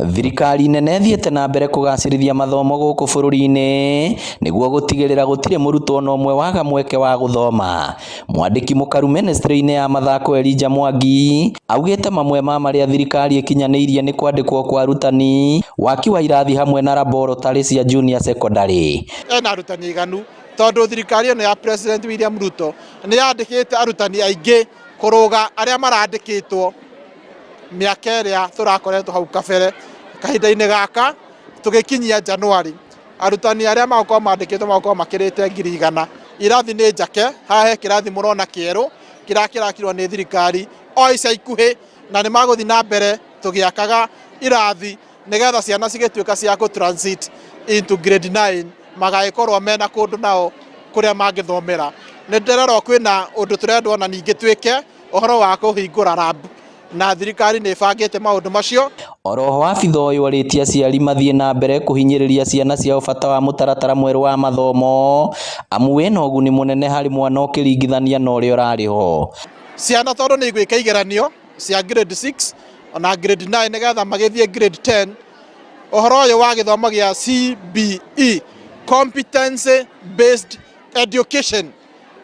Thirikari nene ĩthiĩte na mbere kũgacĩrithia mathomo gũkũ bũrũri-inĩ nĩguo gũtigĩrĩra gũtirĩ mũrutwo ona ũmwe waga mweke wa gũthoma. Mwandĩki mũkaru ministry-inĩ ya mathako Elijah Mwangi augĩte mamwe ma marĩa thirikari ĩkinyanĩirie nĩ kwandĩkwo kwa arutani, waki wa irathi hamwe na laboratory cia junior secondary. Ena arutani aiganu tondũ thirikari ĩno ya President William Ruto nĩ yandĩkĩte arutani aingĩ kũrũga arĩa marandĩkĩtwo mĩaka ĩrĩa tũrakoretwo hau kabere. Kahinda-inĩ gaka tũgĩkinyia January, arutani arĩa magũkorwo mandĩkĩtwo magũkorwo makĩrĩte 100,000. Irathi nĩ njake, haha he kĩrathi mũrona kĩerũ kĩrĩa kĩrakirwo nĩ thirikari o ica ikuhĩ, na nĩ magũthiĩ na mbere tũgĩakaga irathi nĩgetha ciana cigĩtuĩka cia kũ transit into grade 9 magagĩkorwo mena kũndũ nao kũrĩa mangĩthomera. Nĩ ndĩrerwo kwĩna ũndũ tũrendwo ona ningĩ twĩke ũhoro wa kũhingũra lab na thirikari nĩ ĩbangĩte maũndũ macio. Oroho abitha ũyũ orĩtie aciari mathiĩ na mbere kũhinyĩrĩria ciana ciao bata wa mũtaratara mwerũ wa mathomo amu wĩna ũguni mũnene harĩ mwana ũkĩringithania na ũrĩa ũrarĩ ho. Ciana tondũ nĩ igwĩka igeranio cia grade 6 ona grade 9 nĩgetha magĩthiĩ grade 10, ũhoro ũyũ wa gĩthomo gĩa CBE, Competency Based Education,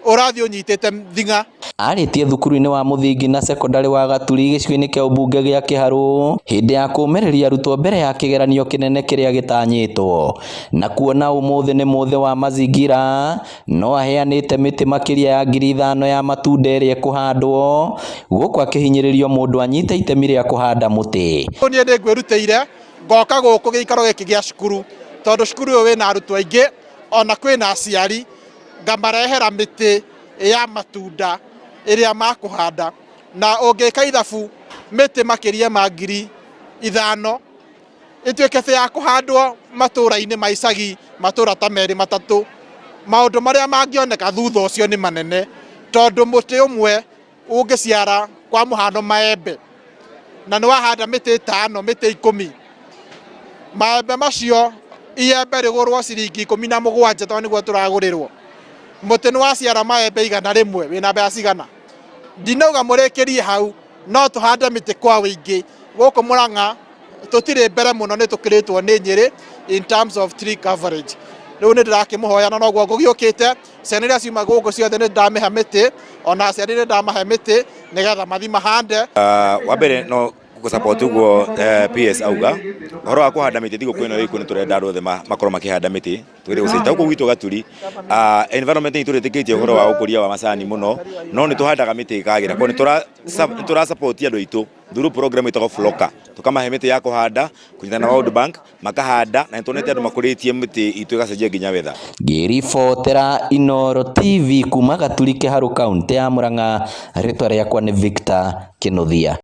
ũrathiĩ ũnyitĩte thing'a. Arĩtie thukuru-inĩ wa mũthingi na cekondarĩ wa Gaturi gĩcigo-inĩ kĩa ũmbunge gĩa Kĩharũ hĩndĩ ya kũmĩrĩria arutwo mbere ya kĩgeranio kĩnene kĩrĩa gĩtanyĩtwo. Na kuona ũmũthĩ nĩ mũthĩ wa mazingira, no aheanĩte mĩtĩ makĩria ya 5,000 ya matunda ĩrĩa ĩkũhandwo gũkũ akĩhinyĩrĩrio mũndũ anyite itemi rĩa kũhanda mũtĩ. Niĩ nĩ ngwĩrutĩire ngoka gũkũ gĩikaro gĩkĩ gĩa cukuru tondũ cukuru ũyũ wĩna arutwo aingĩ ona kwĩna aciari, ngamarehera mĩtĩ ya matunda ĩrĩa makũhanda, na ũngĩka ithabu mĩtĩ makĩria ma 5,000 ĩtuĩke ya kũhandwo matũra-inĩ ma icagi, matũra ta merĩ matatũ, maũndũ marĩa mangĩoneka thutha ũcio nĩ manene, tondũ mũtĩ ũmwe ũngĩciara kwa mũhano maembe, na nĩ wahanda mĩtĩ 5, mĩtĩ 10, maembe macio iembe rĩgũrwo ciringi 17 tondũ nĩguo tũragũrĩrwo, mũtĩ nĩ waciara maembe 100, wĩna mbeca cigana? Ndinauga mũrĩkĩrie hau, no tũhande mĩtĩ kwa ũingĩ gũkũ Murang'a tũtirĩ mbere mũno, nĩ tũkĩrĩtwo nĩ Nyĩrĩ in terms of tree coverage. Rĩu nĩ ndĩrakĩmũhoya na noguo ngũgĩũkĩte, ciana iria ciuma gũkũ ciothe nĩ ndamĩhe mĩtĩ, ona aciari nĩ ndamahe mĩtĩ nĩgetha mathi mahande. Wa mbere no gũ support ũguo PS auga ũhoro wa kũhanda mĩtĩ thigũkũ ĩno ĩkũ nĩ tũrenda andũ othe makorwo makĩhanda mĩtĩ tũgerie gũcenjia gũkũ gwitũ Gaturi. Environment itũ ndĩtĩkĩtie ũhoro wa ũkũria wa macani mũno, no nĩ tũhandaga mĩtĩ ĩkagĩra, koguo nĩ tũra support andũ aitũ through program ĩtagwo Floka, tũkamahe mĩtĩ ya kũhanda kũnyitana na World Bank makahanda, na nĩ tuonete andũ makũrĩtie mĩtĩ itũ ĩgacenjia nginya weather. Ngĩribotera Inooro TV kuma Gaturi Kĩharũ kauntĩ ya Murang'a, rĩtwa rĩakwa nĩ Victor Kĩnuthia.